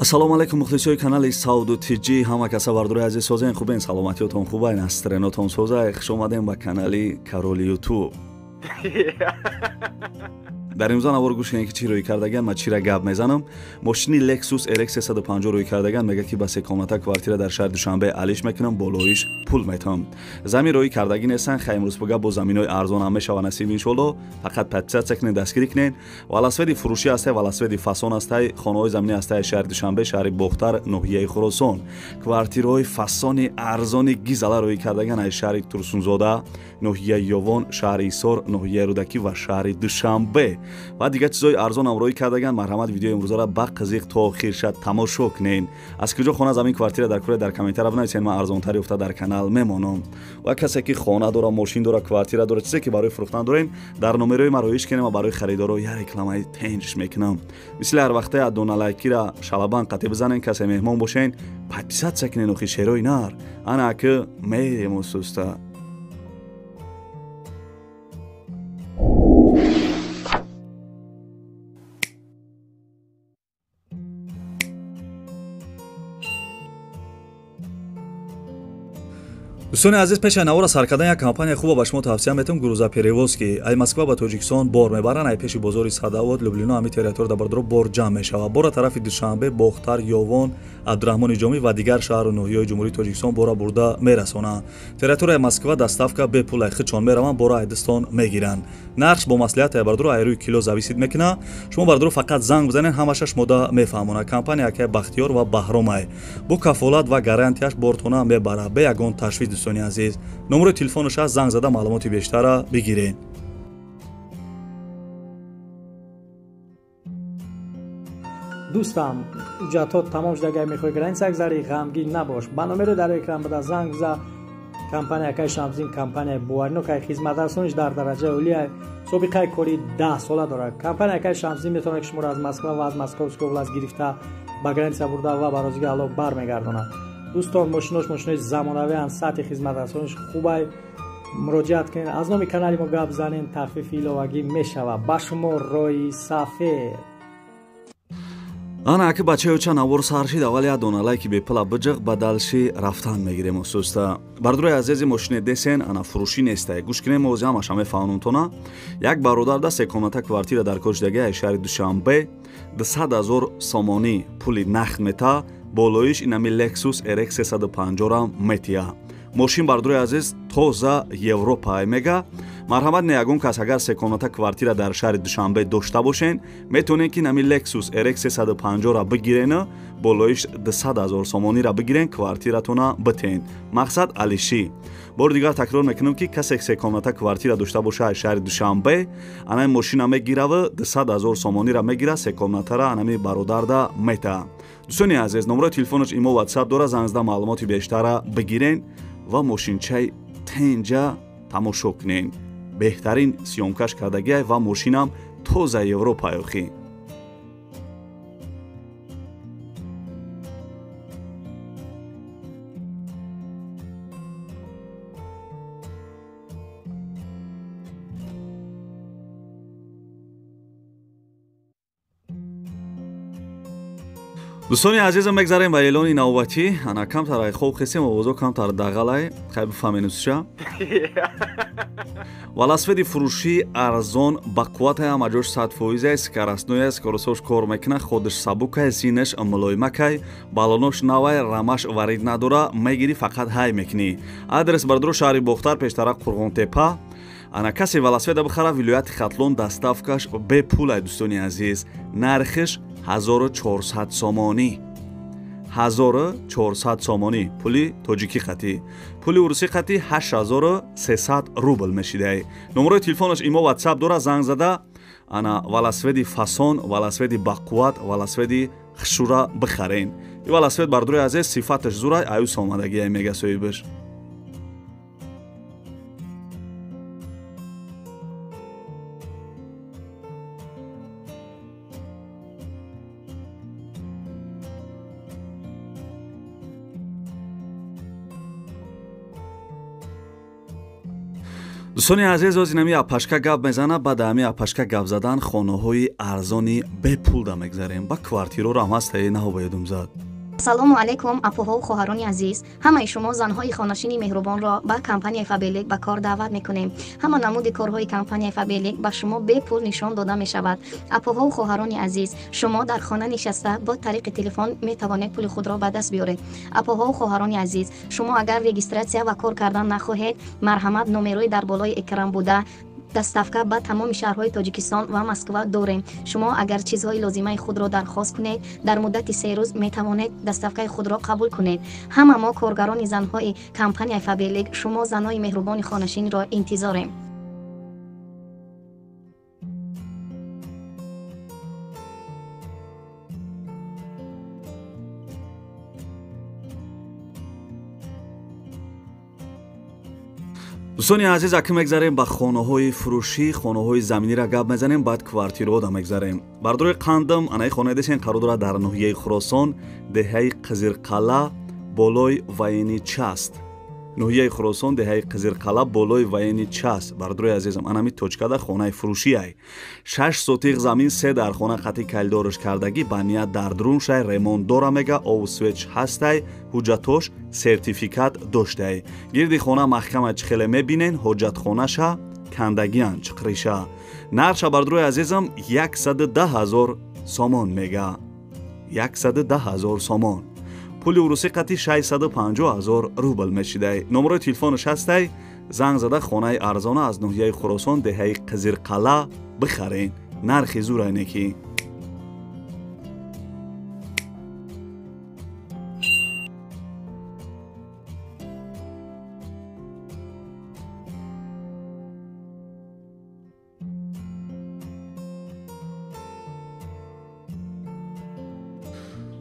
Ассалому алайкум мухлисои канали Сауду ТЖ, ҳама каса бардори азиз созен, хубен, саломатиётон хубайн, астренотон созай. Хуш омадем ба канали Кароли Ютуб. Дар имрӯза навор гӯш кунед, ки чӣ рӯй кардаган, ман чира гап мезанам. Мошини Lexus RX 350 рӯй кардаган, мега ки ба секомната квартира дар шаҳри Душанбе алиш мекунам, болоиш пул метам. Замин рӯй кардагӣ нестан, хай имрӯз пуга бо заминои арзон ҳам мешава насиб иншолло. Фақат подписаться кунед, дастгирӣ кунед. Велосипеди фурӯшӣ ҳастай, велосипеди фасон ҳастай, хонаҳои заминӣ ҳастай шаҳри Душанбе, шаҳри Бохтар, ноҳияи Хуросон. Квартираҳои фасони арзони гизала рӯй кардаган аз шаҳри Турсунзода, ноҳияи Ёвон, шаҳри Ҳисор, ноҳияи Рӯдакӣ ва шаҳри Душанбе. Ва дигар чизҳои арзон ҳам рӯй кардаган. Марҳамат, видеои имрӯзаро ба қизиқ то охир шад тамошо кунед. Аз куҷо хона, замин, квартира дар куре дар комментария бинависед, ман арзонтар ёфта дар канал мемонам. Ва касе ки хона дора, мошин дора, квартира дора, чизе ки барои фурӯхтан дорем, дар номерои ма роиш кунем ва барои харидоро я рекламаи тенҷ мекунам. Мисли ҳар вақте адона лайкира шалабан қатъи бизанен, касе меҳмон бошен, подписаться кунен, охи шерои нар. Ана ки мерем суста. Дӯстони азиз, пеш аз навора сар кардан як компания хуба ба шумо тавсия метавам, грузоперевозки. Ай Москва ба Тоҷикистон бор мебаранд, ай пеши бозори Садавод, Люблино, ҳами территория дар бардоро бор ҷамъ мешавад. Бора тарафи Душанбе, Бохтар, Ёвон, Абдураҳмони Ҷомӣ ва дигар шаҳру ноҳияҳои Ҷумҳурии Тоҷикистон бора бурда мерасонанд. Территорияи Москва доставка бепул, ай худшон мераванд, бора ай дастон мегиранд. Нархш бо маслиҳат ай бардоро ай рӯи кило зависит мекунад. Шумо бардоро фақат занг бизанед, ҳамаша шумода мефаҳмонад. Компания акай Бахтиёр ва Баҳромай бо кафолат ва гарантияш бортона мебарад, бе ягон ташвиш. Дӯстони азиз, номерои телефонаш аст, занг зада маълумоти бештара бигиред. Дӯстам, ҳуҷҷатҳо тамом шуда, агар мехоҳӣ граница гузарӣ, ғамгин набош. Ба номеро дар экран буда занг биза. Компания акай Шамсдин компания боваринок ай, хизматрасониш дар дараҷаи олия, собиқаи кори 10 сола дорад. Компания акай Шамсдин метавонад ки шуморо аз Москва ва аз Московской област гирифта ба граница бурда ва ба розиги Аллоҳ бармегардонад. Дӯстон, мошинош мошинои замонавианд, сатҳи хизматрасониш хубай. Муроҷиат кунед, аз номи канали мо гап занед, тахфифи иловагӣ мешавад. Ба шумо роҳи сафед. Ана аки бачаёча навор сар шид, аввал як дона лайки бепула биҷиқ, ба далши рафтан мегирем осуста. Бардорои азизи, мошини десен ана фурӯшӣ нестай. Гӯш кунем, ози ҳамаша мефаҳмонтона. Як бародар да секомната квартира дар кор шудагӣ ай шаҳри Душанбе, 200 000 сомонӣ пули нақд мета, болоиш инами Lexus RX 350 метия. Мошин бардорои азиз тоза Европа мега. Марҳамат, не ягон кас агар секомната квартира дар шаҳри Душанбе дошта бошен, метавонед ки нами Lexus RX 350-ра бигирен, болоиш 200 000 сомониро бигирен, квартиратона битен. Мақсад алишӣ. Бори дигар такрор мекунам, ки касе секомната квартира дошта боша аз шаҳри Душанбе, анами мошина мегирава, 200 000 сомониро мегира, секомнатара анами бародарда мета. Дӯстони азиз, номерои телефонаш имо WhatsApp дора, занг зада маълумоти бештара бигирен ва мошинчаи тенҷа тамошо кунен. Беҳтарин съёмкаш кардагиай ва мошинам тоза Европа охи. Дӯстони азизам, мегзарем ба эълони навбатӣ. Ана камтар ай хоб хесем, овозо камтар дағалай, хай бифаҳменусша. Велосипеди фурӯшӣ арзон ба қувватай, ҳама ҷош 100% аст, скоростной аст, скоростҳош кор мекунад, ходаш сабукай, зинаш мулоимакай, балонош навай, рамаш варид надора, мегирӣ фақат ҳай мекунӣ. Адрес бардоро шаҳри Бохтар, пештара Қурғонтепа. Ана касе велосипеда бихара, вилояти Хатлон доставкаш бепулай. Дӯстони азиз, нархиш 1400 сомонӣ. 1400 сомонӣ пули тоҷикӣ қатӣ. Пули урусӣ қатӣ 8300 рубл мешидай. Номерои телефонаш имо WhatsApp дора, занг зада ана велосипеди фасон, велосипеди бақувват, велосипеди хушура бихарен. Ин велосипед бардорои азиз сифаташ зурай, аюс омадагиай мега соҳибаш. Дӯстони азиз, оз инами апашка гап мезана, баъд ами апашка гап задан хонаҳои арзони бепулда мегзарем. Ба квартираро ҳам ҳастае наҳобаедум зад. Ассалому алайкум, апоҳову хоҳарони азиз. Ҳамаи шумо занҳои хонашини меҳрубонро ба компанияи Фаберлик ба кор даъват мекунем. Ҳама намуди корҳои компанияи Фаберлик ба шумо бепул нишон дода мешавад. Апоҳову хоҳарони азиз, шумо дар хона нишаста бо тариқи телефон метавонед пули худро ба даст биёред. Апоҳову хоҳарони азиз, шумо агар регистратсия ва кор кардан нахоҳед, марҳамат номерои дар болои экран буда доставка ба тамоми шаҳрҳои Тоҷикистон ва Москва дорем. Шумо агар чизҳои лозимаи худро дархост кунед, дар муддати 3 рӯз метавонед доставкаи худро қабул кунед. Ҳама мо коргарони занҳои компанияи Фаберлик шумо занои меҳрубони хонашинро интизорем. Дӯстони азиз, аки мегзарем ба хонаҳои фурӯшӣ, хонаҳои заминиро гап мезанем, баъд квартираҳода мегзарем. Бардори қандам, анаи хонаи десен қарор дорад дар ноҳияи Хуросон, деҳаи Қизирқала, болои военный часть. Ноҳияи Хуросон, деҳаи Қизирқала, болои военный часть. Бардори азизам, анами точкада хонаи фурӯшиай. 6 сотиқ замин, 3 дар хона қати калидорш кардагӣ, ба ният дар дуруншай, ремонт дора мега, ову свеч ҳастай, ҳуҷҷатош сертификат доштай. Гирди хона маҳкама чӣ хеле мебинен, ҳоҷатхонаша кандагиян чиқриша. Нархша бардори азизам 110 000 сомон мега. 110 000 сомон. Пули урусӣ қати 650 000 рубл мешидай. Номерои телефонаш ҳастай, занг зада хонаи арзона аз ноҳияи Хуросон, деҳаи Қизирқала бихарен. Нархи зурай неки.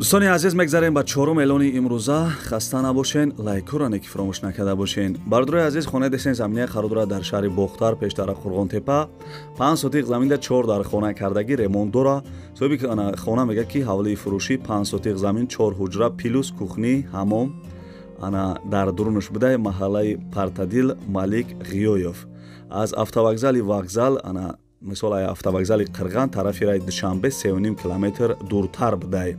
Дӯстони азиз, мегзарем ба чорум эълони имрӯза. Хаста набошен, лайкҳоро неки фаромӯш накарда бошен. Бардорои азиз, хонаи десен заминия қарор дорад дар шаҳри Бохтар, пештара Қурғонтепа. 5 сотиқ заминда 4 дар хона кардагӣ, ремонт дора. Соҳиби хона мегӯяд, ки ҳавлии фурӯшӣ 5 сотиқ замин, 4 ҳуҷра плюс кухни, ҳамом ана дар дурунаш будай, маҳаллаи Партадил, Малик Ғиёев. Аз автовокзали вокзал ана мисол автовокзали Қирған тарафи раи Душанбе 3,5 километр дуртар будай.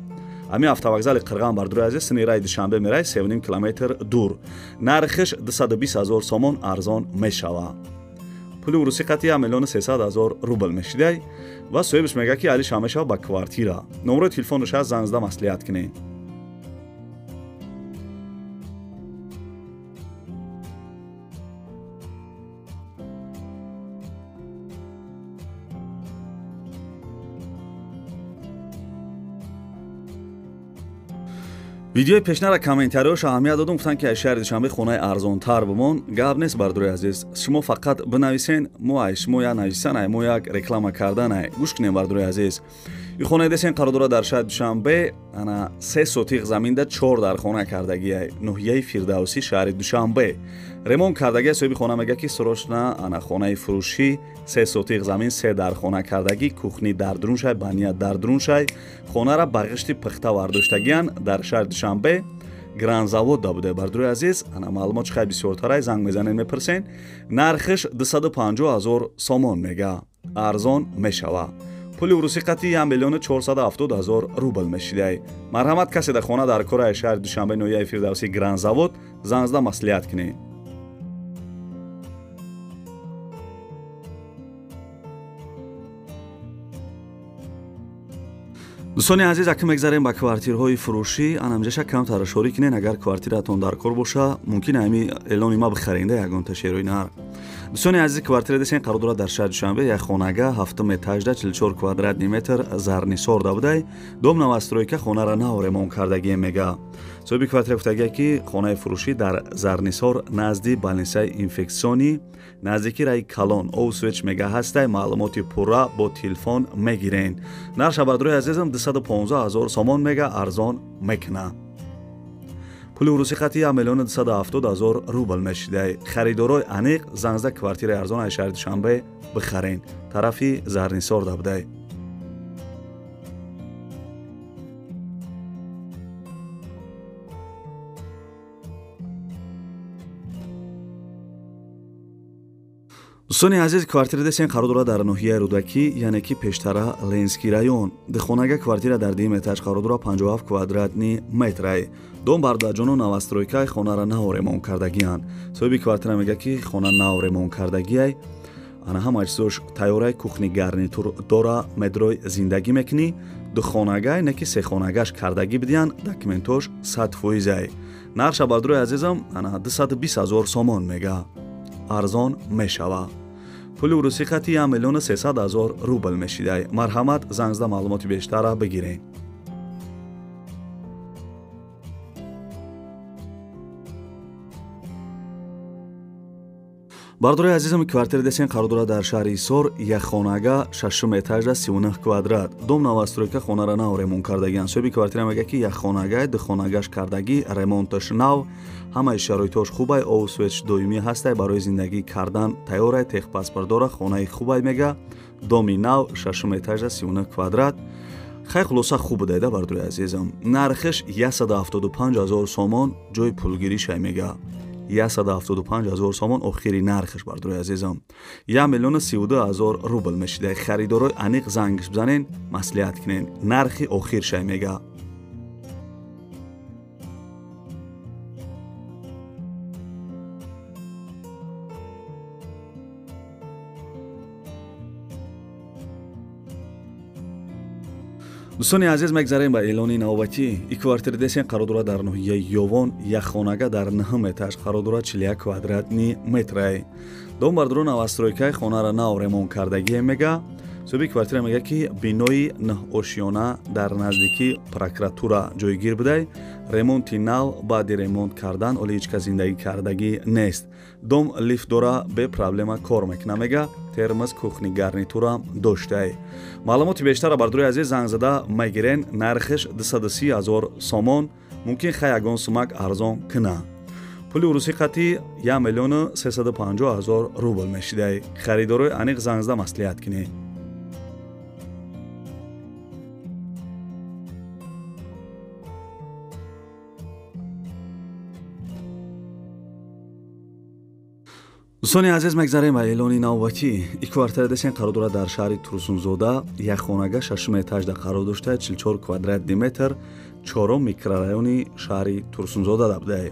Ами автовокзали Қирған бардори азиз сини раи Душанбе мерай 3,5 километр дур. Нархиш 220 000 сомон арзон мешава. Пули урусӣ қати 1 300 000 рубл мешидай ва соҳибаш мегӯяд, ки алиш ҳам мешава ба квартира. Номерои телефонаш ҳаст, занг зада маслиҳат кунед. Видеои пешнара комментариҳош аҳамият додум, гуфтанд, ки аз шаҳри Душанбе хонаи арзонтар бимон. Гап нест, бардори азиз, шумо фақат бинависен, мо ай шумо як нависан, ай мо як реклама кардан ай. Гӯш кунем, бардори азиз. И хонаи десен қарор дорад дар шаҳри Душанбе, ана 3 сотиқ заминда 4 дар хона кардагиай, ноҳияи Фирдавсӣ, шаҳри Душанбе. Ремонт кардагиай. Соҳиби хона мегӯяд, ки срочно ана хонаи фурӯшӣ, 3 сотиқ замин, 3 дар хона кардагӣ, кухни дар дуруншай, ба ният дар дуруншай. Хонара ба ғишти пухта вардоштагиян дар шаҳри Душанбе, Гранзавод да буде. Бардори азиз, ана маълумот чӣ хай бисёртарай, занг мезанед, мепурсен. Нархиш 250 000 сомон мега, арзон мешава. Пули урусӣ қати 1 470 000 рубл мешидай. Марҳамат, касе дар хона дар кораи шаҳри Душанбе, ноҳияи Фирдавсӣ, Гранзавод, занг зада маслиҳат кунед. Дӯстони азиз, аки мегзарем ба квартираҳои фурӯшӣ. Анамҷаша камтар шорӣ кунен, агар квартиратон дар кор боша, мумкин ҳами эълони ма бихаренда ягонта шерои нар. Дӯстони азиз, квартира десен қарор дорад дар шаҳри Душанбе, як хонага, 7 этажда, 44 квадратный метр, Зарнисор да будай. Дом новостройка, хонара нав ремонт кардагие мега. Соҳиби квартира гуфтагия, ки хонаи фурӯшӣ дар Зарнисор, назди больницаи инфексионӣ, наздики раи калон, ов свеч мега ҳастай. Маълумоти пурра бо телефон мегирен. Нарша бардорои азизам 215 000 сомон мега, арзон мекуна. Пули урусӣ қати 1 270 000 рубл мешидай. Харидорои аниқ занг зада квартираи арзон аз шаҳри Душанбе бихарен. Тарафи Зарнисор да будай. Дӯстони азиз, квартира десен қарор дорад дар ноҳияи Рӯдакӣ, яъне ки пештара Ленский район. Духонага квартира дар дуюм этаж қарор дорад, 57 квадратный метрай. Дом бародарҷоно новостройкаи, хонара нав ремонт кардагианд. Соҳиби квартира мегӯяд, ки хона нав ремонт кардагиай. Ана ҳама чизош тайёрай, кухни гарнитур дора, медрой зиндагӣ мекунӣ. Духонагай, не ки сехонагаш кардагӣ бидиян, документош 100%. Нархша бародарои азизам ана 220 000 сомон мега. Арзон мешава. Пули урусӣ хати 1 300 000 рубл мешидай. Марҳамат, занг зада маълумоти бештарра бигиред. Бародарои азизам, квартира десен қарор дорад дар шаҳри Ҳисор, якхонага, шашум этажда, 39 квадрат. Дом новостройка, хонара нав ремонт кардагианд. Соҳиби квартира мегӯяд, ки якхонага, духонагаш кардагӣ, ремонташ нав, ҳамаи шароитош хубай, обу светш доимӣ ҳастай, барои зиндагӣ кардан тайёрай, техпаспорт дора, хонаи хубай мега. Доми нав, шашум этажда, 39 квадрат. Хай, хулоса хуб будайда, бародарои азизам. Нархиш 175 000 сомон, ҷои пулгиришай мега. 175 000 сомон охири нархиш, бародарои азизам. 1 032 000 рубл мешида. Харидорои аниқ зангш бизанен, маслиҳат кунен. Нархи охиршай мега. Дӯстони азиз, мегзарем ба эълони навбатӣ. И квартира десен қарор дорад дар ноҳияи Ёвон, якхонага дар нӯҳум этаж қарор дорад, 41 квадратный метрай. Дом бародаро новостройкаи, хонара нав ремонт кардагие мега. Соҳиби квартира мегӯяд, ки бинои нӯҳошёна дар наздикии прокуратура ҷойгир будай. Ремонти нав, баъди ремонт кардан оли ҳеҷ кас зиндагӣ кардагӣ нест. Дом лифт дора, бе проблема кор мекуна мега. Термос, кухни гарнитура доштай. Маълумоти бештарро, бародарои азиз, занг зада мегирен. Нархиш 230 000 сомон, мумкин хай ягон сумак арзон куна. Пули урусӣ қати 1 350 000 рубл мешидай. Харидорои аниқ занг зада маслиҳат кунед. Дӯстони азиз, мегзарем ба эълони навбатӣ. И квартира десен қарор дорад дар шаҳри Турсунзода, якхонага, шашум этажда қарор дошта, 44 квадратный метр, чорум микрорайони шаҳри Турсунзода будай.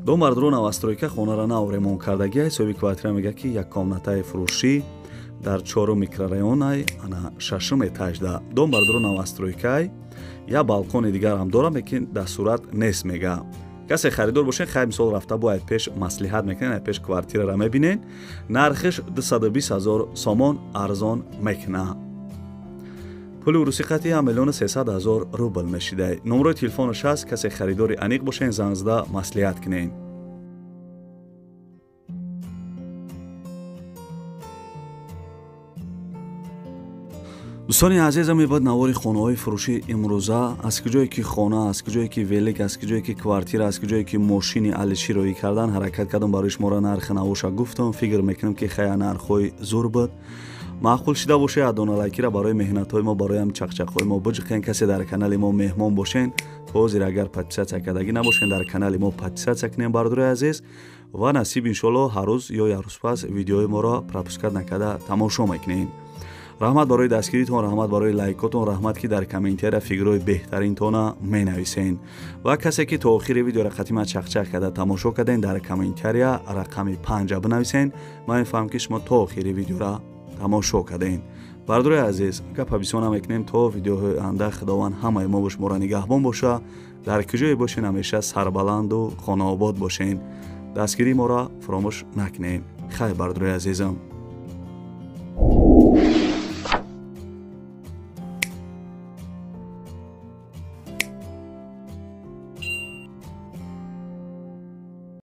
Дом бародаро новостройка, хонара нав ремонт кардагиай. Соҳиби квартира мегӯяд, ки як комнатаи фурӯшӣ дар чорум микрорайонай, ана шашум этажда. Дом бародаро новостройкай, як балкони дигар ҳам дорам, лекин дар сурат нест мега. Касе харидор бошен, хай мисол рафта бояд пеш маслиҳат мекунен, ай пеш квартирара мебинен. Нархиш 220 000 сомон, арзон мекуна. Пули урусӣ қати 1 300 000 рубл мешидай. Номерои телефонаш ҳаст, касе харидори аниқ бошен, занг зада маслиҳат кунен. Дӯстони азизам, мебояд навори хонаҳои фурӯши имрӯза, аз куҷое ки хона, аз куҷое ки велик, аз куҷое ки квартира, аз куҷое ки мошини алиши роӣ кардан ҳаракат кардам, барои шуморо нархи навоша гуфтам. Фикр мекунам, ки хая нархҳои зур буд. Маъқул шида бошед, адона лайкира барои меҳнатҳои мо, барои ҳам чақчақҳои мо биҷиқен. Касе дар канали мо меҳмон бошен, то ҳозир агар подписатсия кардагӣ набошен, дар канали мо подписатсия кунем, бародарои азиз, ва насиб иншоалло ҳар рӯз ё як рӯз пас видеои моро пропускат накарда тамошо мекунем. Раҳмат барои дастгиритон, раҳмат барои лайкотон, раҳмат, ки дар комментария фикрҳои беҳтаринтона менависен. Ва касе ки то охири видеоро қатима чақчақ карда тамошо карден, дар комментария рақами 5 бинависен. Ман мефаҳмам, ки шумо то охири видеоро тамошо карден. Бародарои азиз, гапа бисёр намекунем, то видеоҳои оянда Худованд ҳамаи мо бо шуморо нигаҳбон боша. Дар куҷое бошен, ҳамеша сарбаланду хонаобод бошен. Дастгирии моро фаромӯш накунед. Хайр, бародарои азизам.